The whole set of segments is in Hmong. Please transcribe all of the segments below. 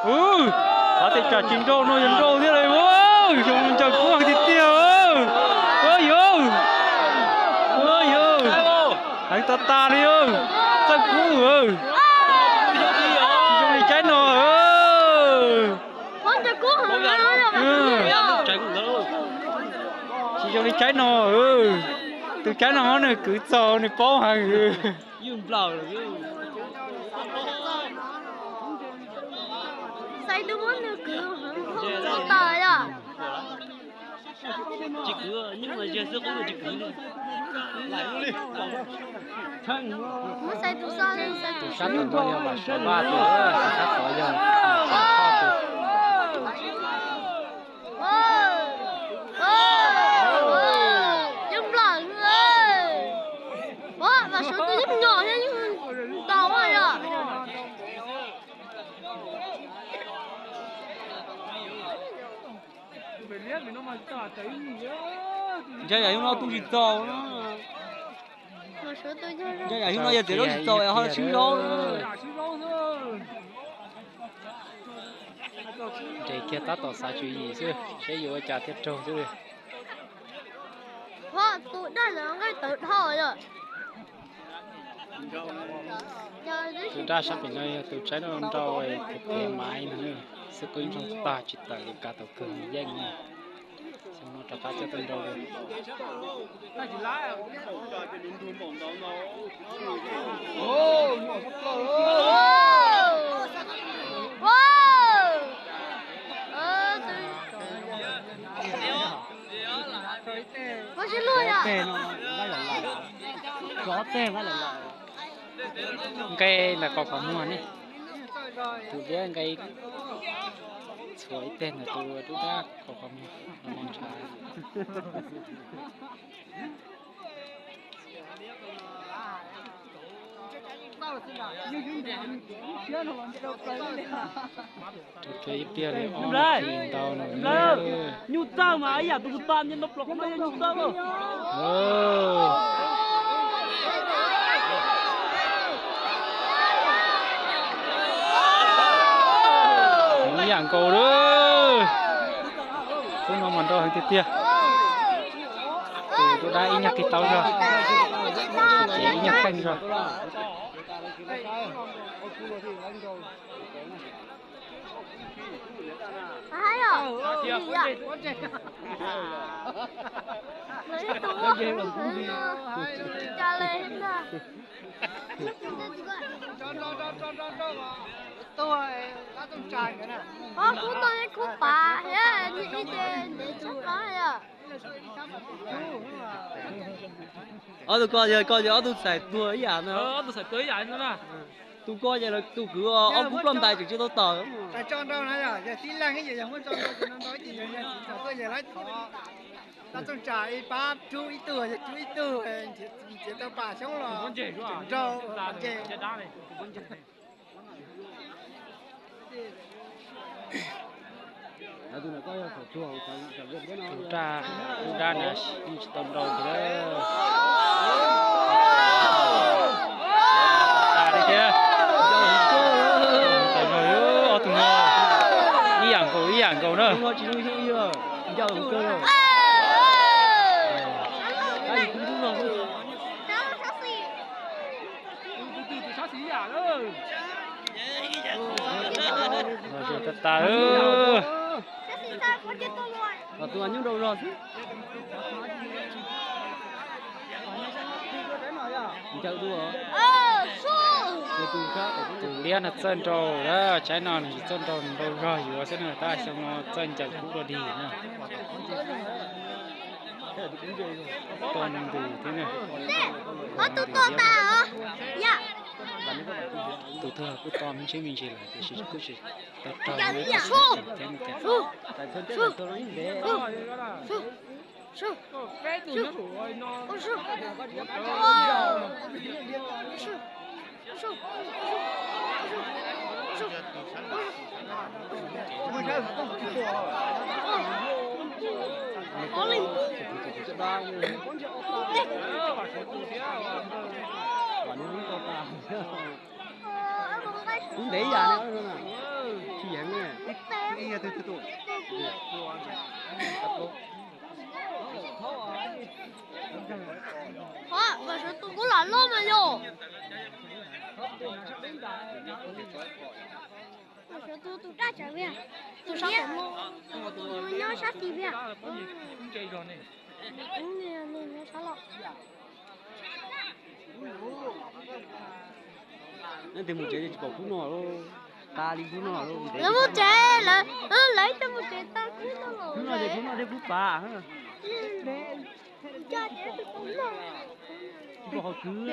Ub, qhov tej tsam tsis nrau no yog nrau thiab lauj. Ub, zoo ncaws kub tiag tiag. Ub, yog, ub, yog, heev tas tas li. Txawj kub, tsis zoo li tsaib no. Tsis zoo li tsaib no. Tus tsaib no muab nws kwv txaus nws paub heev. Xaiv tus muab nws kwv txaus tas yom. Muab xaiv tus xab, xaiv tus sab tod yog Vam Suav Vaj tus, tus sab tod yog Vam Suav Thoj tus. Yeej nplom, Vam Suav tus yeej nyom thiab yeej ntaus yom. Ntshai yam yug no tu tsis txaus. Ntshai yam yug no yog tias lub tsis txaus ho sib zaub. Nres kiag tab tom xav tswv yim xwb, saib yuav ua cas thiaj raug xwb. Tus daj sab pem no yog tus tsaib no nrau, tus maiv no xwb, kub ntsoog tag tsis tawm li, kav tau kawg yeej. Xyoo no rov qab coj tuaj nrau. Nqe ntawm kaum qhov muag ne, tus liab nqe txhuam ib teg ntawm tus dub dab kaum qhov muag no ntshav. Rau kiag ib pliag li ob nas this ntau no. Nyuj txawj mas ib yam tus kuv tos nce ntau plaws qhov no yog nyuj txawj. Ib yam nkaus lawm. Khub no mas nrau heev tiag tiag. Tus dub dab ib nyuag qis taub zog, ces ib nyuag kheej zog. Ob tug ko yog ko yog ob tug txais tuag ib yam no. Tus ko yog tus kwv ob kub ploj ntais tseem tsis tau tawm. Tus dab, tus dab na yeej tsis tau nrau kiag. Tas li thiab. Ob tug no ib yam nkaus ib yam nkaus na. Los zem tas tas. Tus liab no txawj nrau, tsaib no nws tsis txawj nrau, nrau zog yuav xwb na, tab xyoo no txawj ncaws kub dua dig na. Tau ntws thiab na. Tus twg kuj tau me ntsis me ntsis lawm tiam sis kuj tsis tau raug thiab na. Ntev yam ne, tsis yeej. Qhov, mas sawv tus kuj lam loj mas yog. Mas sawv tus tus daj tsawv viag, tus sab tom no, tus nyob sab tid viag. Nyob sab los. Leej twg mus tsev tsis pom khub no, ta li khub no. Lawv mus tsev, lawv, lawv twb mus tsev tag khub no los. Khub no ces khub no thiab khub pav. Tsis pom qhov khwv.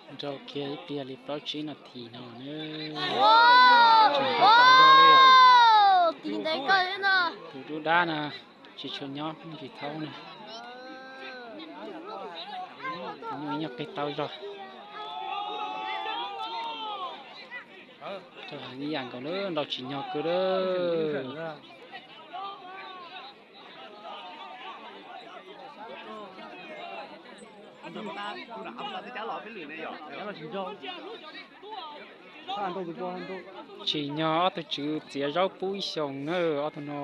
Nrau kiag ib pliag li plaub tsib nas this no na. Tseem nrau tas zog li. Tus dub dab na tsis tshua nyob, tsis thaub na. Nyuj nyuj qig tau zog. Rau heev ib yam nkaus lawm, nrau tsis nyog kawg lawm. Tsis nyog ob tug tswv txiav zaub pub ib xyoos na ob tug no.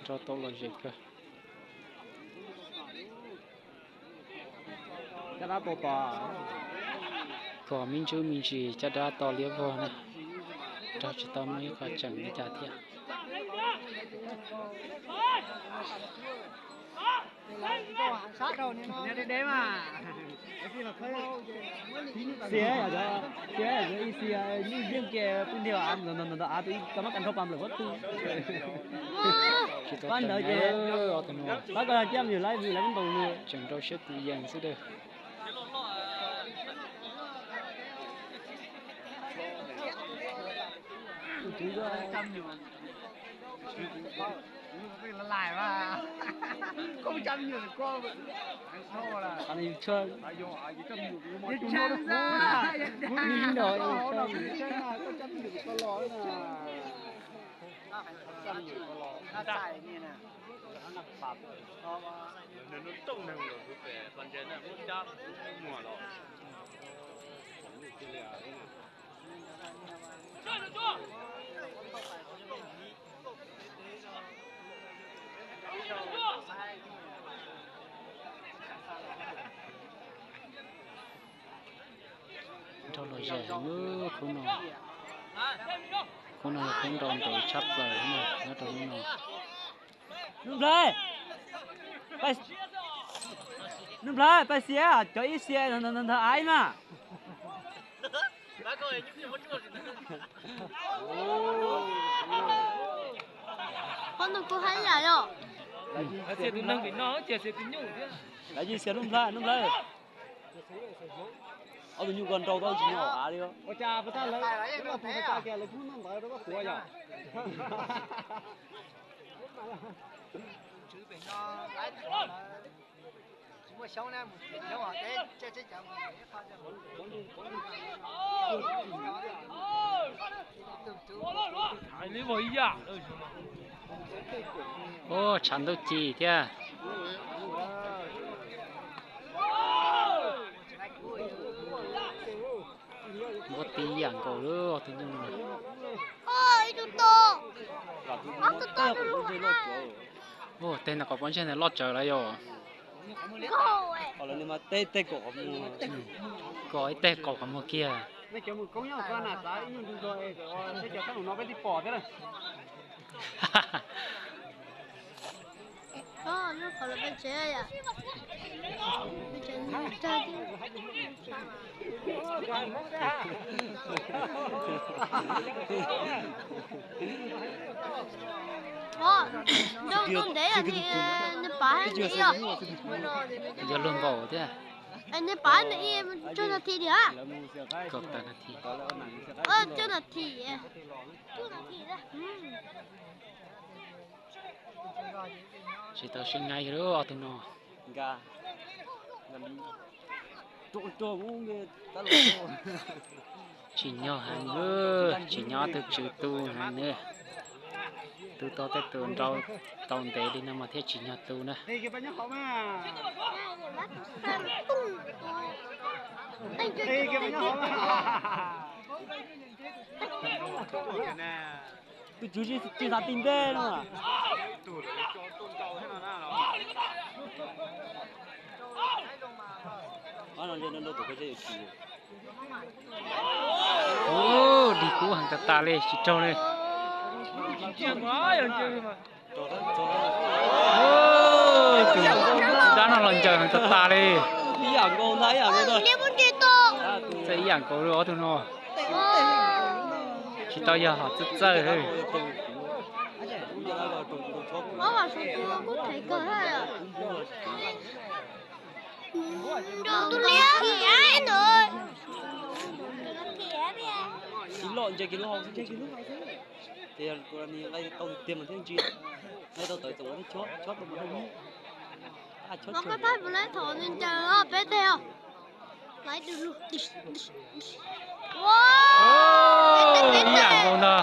Nrau tau los zem kawg. Kom me ntsuj me ntsis caj dab to liab vog na, nrog tsis tau muaj ib qho tseem li cas thiab. Xiav, xiav ib xia nyuj yeej ke pw ntiag av ntawd, ntawd av tus ib ka mab ka nrhau pas nplawm huab tu. Pab ntawd ces pab ko ciaj me nyuam laib vwm laib ntaus nws tseem rau siab tus yees xwb dawb. Nrau los zem heev khub no. Khub no yog khub nrau ntev tshaj plaws nyob rau lub no. Nuj Nplhaib, Nuj Nplhaib, pais xiav cov ib xia ntawd av mas. Qhov no kuv hais yam yog. Lawv yeej xiav Nuj Nplhaib, Nuj Nplhaib. Ob tug nyuj ko nrau tau tsis nyob av li. Ua cas puas tag lawv, lawv kuj noj ntawd rau koj tuav yog. Ua tshav ntuj ci thiab. Muab tib yam nkaus lawm tus nyuj no. Ua tej ntawm qhov pob ntseg ntawd loj tsawv lawm yom. Kom ib teg qaum qhov muag kiag. Nrau ntev, nws pav nws ib, yog luag npaum thiab. Nws pav nws ib tsawg nas this li a? Kaum tawm nas this. Tsawg nas this. Tsis tau sib nyaib li ob tug no. Tsis nyog heev, tsis nyog ob tug tswv tu heev na. Tu tau tej tus nrau tau ntev li no mas thiaj tsis nyog tu na. Tus tswv tsis xav ti ntej no. Dig kub heev tas tas li tsis raug li. Tus dab no los ncaws heev tas tas li. Txawm ib yam nkaus li ob tug no. Tsis tau yog hom txawj txawj. Tsis loj, nce kiag lub hau xwb, nce kiag lub hau xwb. Ces yog tus ni nqaij tau tiag mas thiaj ntsia, nqaij tau tawv txaus ua chob, chob tau mas rau ub. Ib yam nkaus ntag.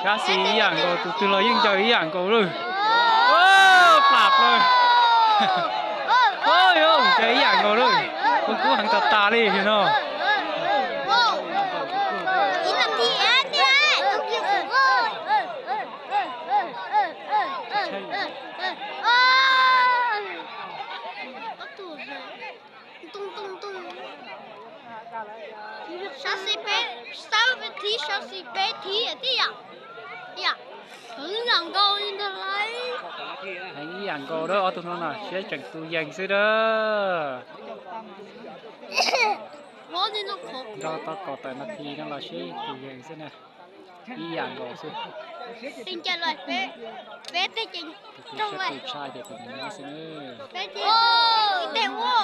Sab xis ib yam nkaus, tus twg los yeej ncaws ib yam nkaus lawm. Plam plaws. Ncaws ib yam nkaus lawm. Kub kub heev tas tas li no. Sab xis peb, sab thib, sab xis peb thib tib yam. Heev ib yam nkaus li ntag lauj. Heev ib yam nkaus dab ob tug no na, siab tseem tus yees xwb dab. Nrog tau kaum tawm nas this no los siab tus yees xwb na. Ib yam nkaus xwb. Tej ncaws los peb, peb tej ces rau sab tus tshaj ces tus nyob xwb na. Peb ces tej ua.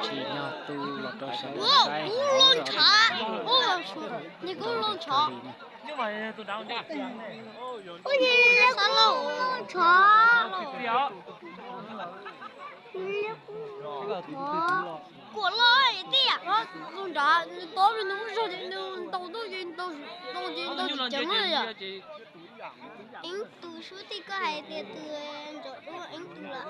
Tsis yog tu los rau sawv daws saib. Kuv loj ntshav, kuv loj ntshav. Kuv loj ntshav. Kuv loj ntshav. Kuam loj tiag. Nrav nws tod nws muab zog ces nws ntaus tuaj ces ntaus ces ntaus tsis ceev li yom. Eeb tus sub tij koj hais tias tus ntsaum dub eeb tus lawm.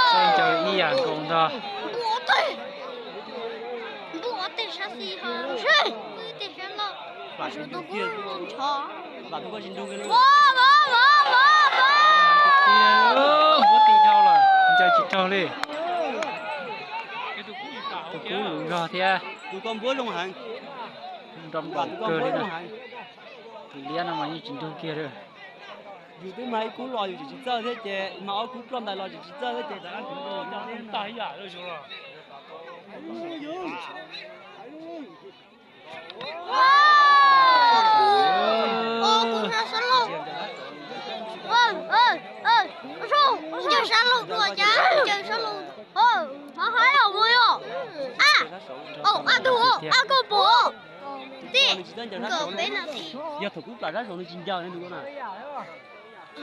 Txawj ncaws ib yam nkaus ntag. Ntuj, ob teg sab xis ho, pw teg sab laug. Plam sab tus kuj ntshav. Npuab ti dhau lawm, ncaws tsis raug li. Tus kub luv zog thiab. Tus koj npuab zoo heev. Nroo npaum kawg li na. Tus liab no mas yeej tsis nrug kiag li. Yus twb mag ib kub los yus tsis txawj thiab ces mag ob kub ploj ntais los tsis txawj thiab ces tag ib yam. Ncaws sab laug dua cas, ncaws sab laug. Hov haib os mus yog. A, a tug, a koj pom. Tij, nkawm peb na. Yog thaum kub plam sab saud nws tsis ncaws ne tus na.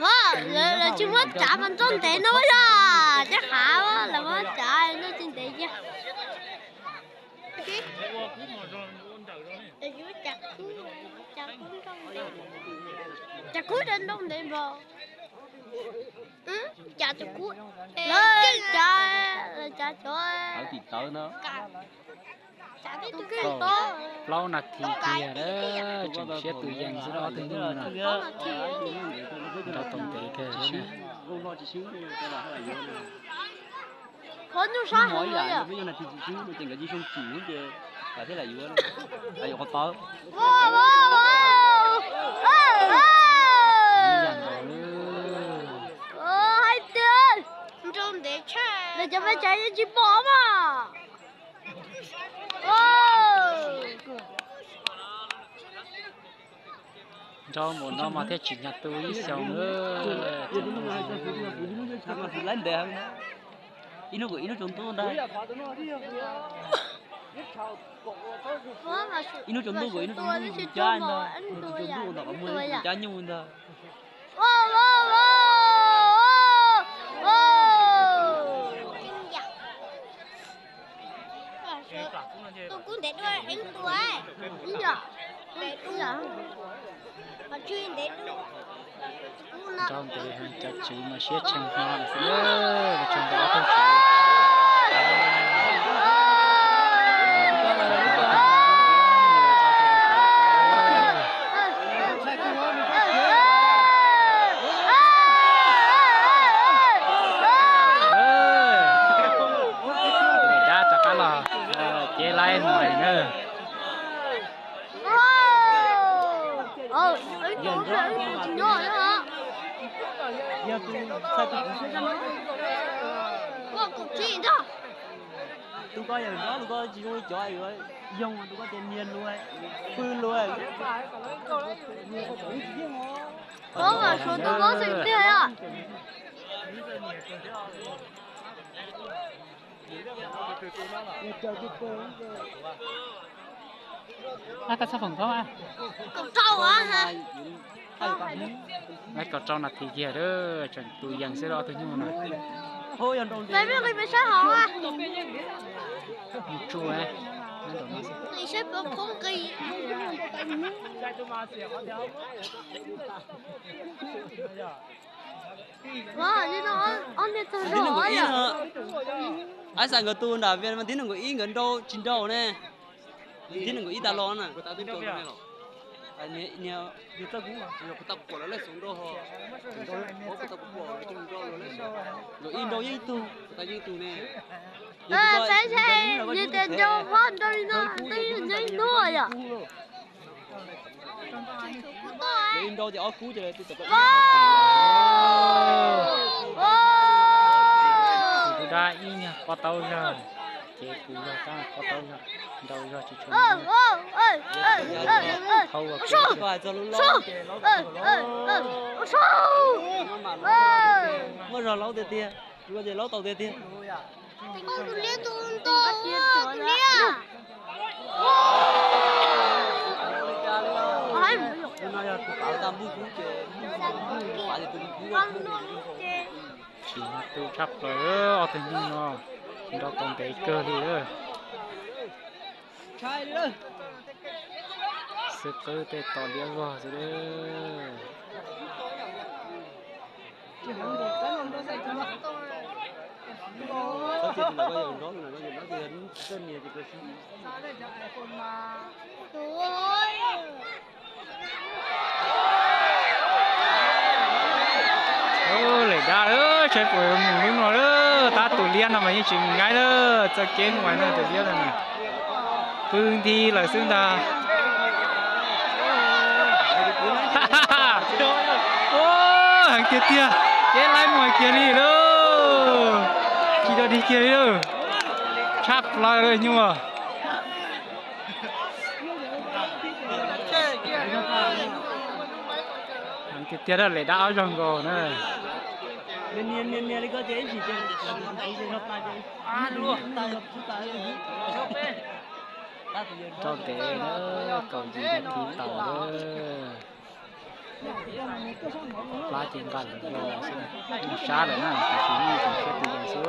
Lawv tsis muab tsav mas nrau ntev no yog caj hav, lawv muab tsav nrau tsis ntev kiag. Cas kub nrau ntev npaum. Cas tus kub, lawv cas, lawv cas cov tim tawv no. Plaub nas this kiag, tseem siab tus yees xwb ob tug ntawd na. Nrau tau ntev kawg li na. Qhov nyuj sab heev li yom. Hais tias, nrau ntev tshaj, cov me tsav yeej tsis pom mas. Nrau npaum no mas thiaj tsim nyog tu ib xyoos. Ib hnub kom ib hnub tsaus ntuj ntag. Ib hnub tsaus ntuj kom ib hnub tsaus ntuj cab ntag, tsaus ntuj ua ntom qhov muag cab nyuj ntag. Tus kub ntev dua eeb tus, ib yam. Nrau ntev heev, cov tswv mas siab tshee hlo lawm xwb, tshee ntau ob tug tswv. Dab rov qab los cev laib no na. Tus ko yawm nrov, tus ko tsis zoo li cov yuav yoog, tus ko ces niag luag, pw luag. Ov, suav tus ko xwm tiag os. Koj txhob foom koob. Kaum rau nas this kiag, tseem tus yees xwb ob tug nyuj no. Peb nqis peb saib hauv. Mus tsuj, nqis saib pov khoob nqis. Ib xav nkawd tus nram Vias mas thib nees nkaum ib nkawd nrau tsis nrau ne. Thib nees nkaum ib tas los na, los ib nrau yeej ib tug, yeej ib tug ne. Nrau ces ob kub ces tus dab ib nyuag pob taub zog, ces tus zog tab pob taub zog, nrau zog tsis tshua. Muaj zog laub tiag tiag, tus ko ces laub tau tiag tiag. Tsis tu tshaj plaws, ob tug nyuj no nrau tau ntev kawg li lawm. Xwb qwb tej tos liab vog xwb. Lawm dab, saib puas mus lub no lawm, tab tus liab no mas yeej tsis mus nqaib lawm, txoj kev mus no tus liab no na. Pw nti lawm xwb ntag. Heev tiag tiag, cev laib mus kiag li lauj. Tsis tau dig kiag li lauj. Tshaj plaws lawm nyuj. Heev tiag tiag, lawm dab ob zaug nkaus na. Rau ntev na, kaum yim nas this tau lawm. Plab ces nqa lawm los xwb, sab lawm na, tiam sis yeej tseem siab tus yees xwb.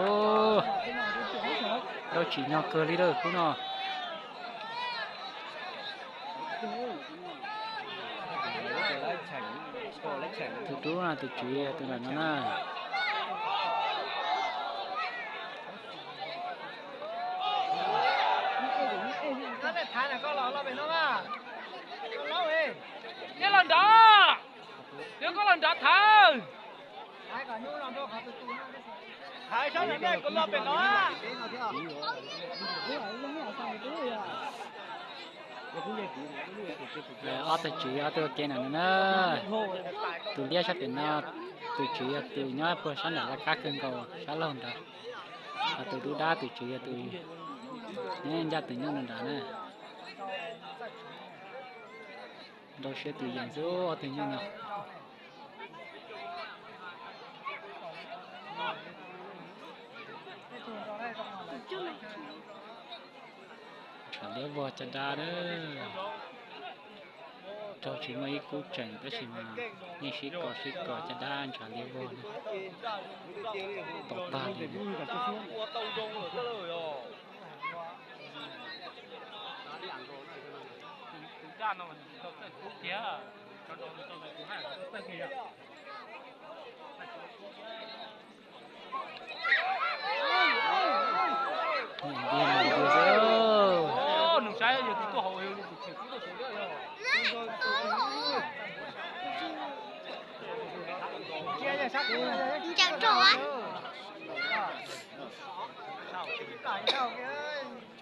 Dab tsis nyog kawg li lawm khub no. Tus dub no tus tswv tus ntawm no na. Koj los nrov, yuav koj los nrov thawj. Ob tug tswv ob tug ua ke no na. Tus liab sab pem no, tus tswv yog tus nyob puag sab nram laj kab kawg nkaus sab laug nrad. Ho tus dub dab tus tswv yog tus nyob ncaj tus nyuj no nrad na. Nrau siab tus yees xwb ob tug nyuj no. Ntshav liab vog caj dab na. Raug tsis muaj ib kub tseem tab sis mas yeej sib kos sib kos caj dab ntshav liab vog na. Tom tag li.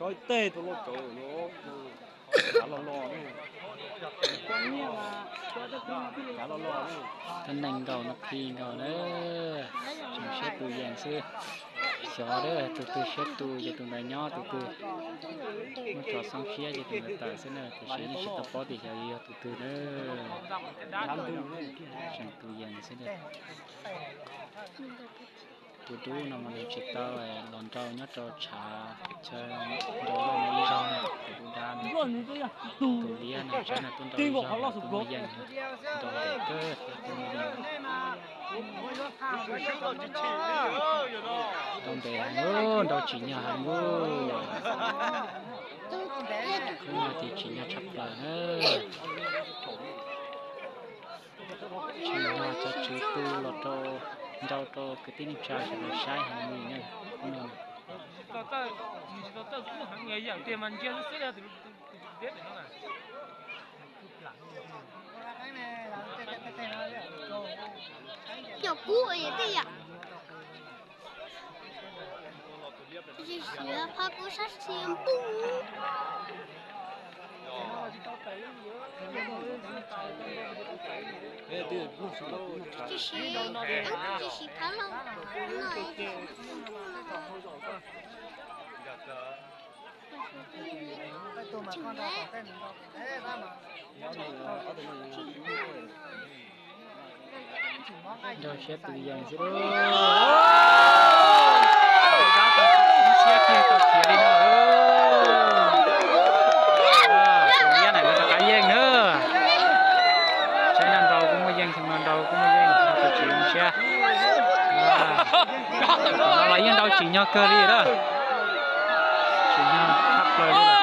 Cov tej tus loj tsawv no, av loj loj, av loj loj. Tab neeg nkaus no phi nkaus na, tseem siab tus yees xwb. Xyov tus twg siab tu ces tus ntawd nyob, tus twg muab tso xoob siab ces tus ntawd tawm xwb na, tiam sis yeej tsis tau paub tias xyov yog tus twg na. Tseem tus yees xwb na. Tus dub no mas nws tsis tau los nrau nyob rau tshav chaw nrau loj no ib zaug na, tus dub dab no. Tus liab no saib no tuaj nrau ib zaug kuj muaj yeej, nrau ntev kawg thiab kuj muaj yeej. Nrau ntev heev, nrau tsim nyog heev. Khub no ces tsim nyog tshaj plaws na. Tsim nyog cov tswv tu los rau, nrau rau kwv tij neej tsa sawv daws saib heev li na. Khub no Cov kub es tej yam. Tsis siav phab kub sab xis npuj. Tsis siav, tsis siav phab laug no es tsis siav xis npuj no. Nrau siab tus yees xwb. Siab kiag tau khiav li no. Tus liab ntawm no rov qab yeej na. Saib no nrau kuj muaj yeej, xyoo no nrau kuj muaj yeej, tus tsis zoo siab. Tom no los yeej nrau tsim nyog kawg li na. Tsim nyog tshaj plaws li.